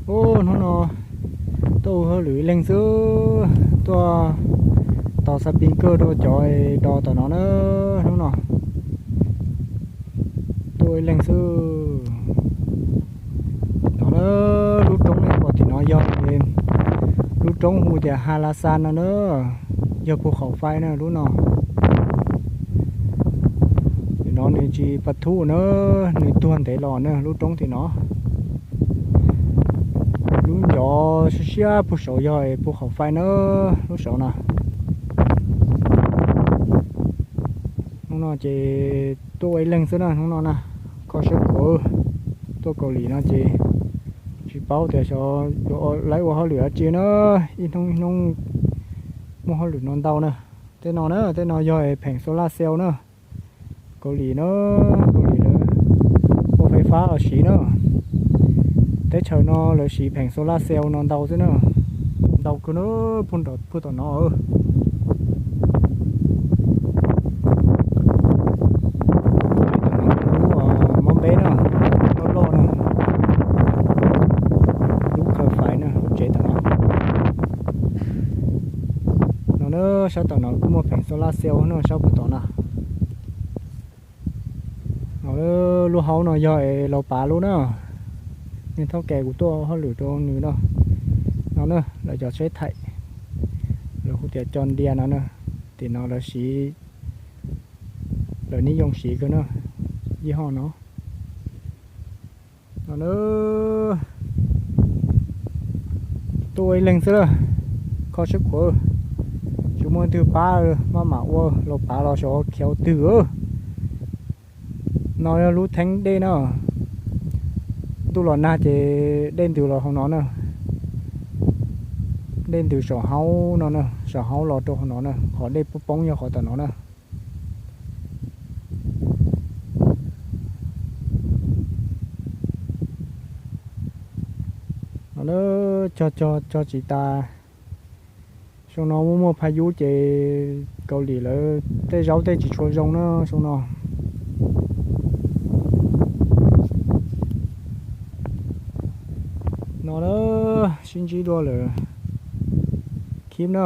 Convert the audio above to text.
Ub, hnub no tuaj ua hauj lwm ib leeg xwb, tuaj tos xa pin kawg rau cov do tom no na, hnub no tuaj ib leeg xwb. No na, lub roob nej pom tim no yog lub roob hu tias Ha La Xa no na, yog Phu Khau Fai na lub no. Tim no nws tsis pa thuj na, nws tuag ntev los na lub roob tim no. Lub ncov siab siab puag saud yog Phu Khau Fai na, lub saud na. Hnub no ces tuaj ua ib leeg xwb na, hnub no na, kho siab khuav. Tuaj Kaus Lim no ces tsis paub tias xyov yuav lawv ua hauj lwm dab tsi na, ib hnub ib hnub muaj hauj lwm no ntau na. Tej no na, tej no yog pheem solar cell na. Kaus Lim na, Kaus Lim lawv ua fais fab los siv na. Teb chaws no lawv siv pheem solar cell no ntau xwb na. Ntau kawg na, puag tom no. Lub mob npeb na, loj loj na. Lub khaws fais na, lub tsev tom no. No na, sab tom no kuj muaj pheem solar cell no, sab puag tom no. No, lub haub no yog es Laus Pav lub na. Niag thauj ke kuv tuaj hauj lwm rau nws no. No na, lawv cov tsheb thaim, lawv hu tias John Deere no na. Tim no lawv siv, lawv niaj zoo siv kawg na, yij hoj no. No na, tuaj ua ib leeg xwb lawm, kho siab khuav, tsis muaj leej twg pab, maj mam ua, Laus Pav los xyov khiav twg. No yog lub theeb dej na, ntuj los nag ces dej ntws los hauv no na. Dej ntws saum haub no na, saum haub los rau hauv no na, qhov dej poob poob yog qhov tom no na. No na, cog cog cog tsis tas. Xyoo no muaj muaj phaj yub ces Kaus Lim lawv tej zaub tej tsis tshua zoo na xyoo no. No na, sib ntsib dua lawm khib na.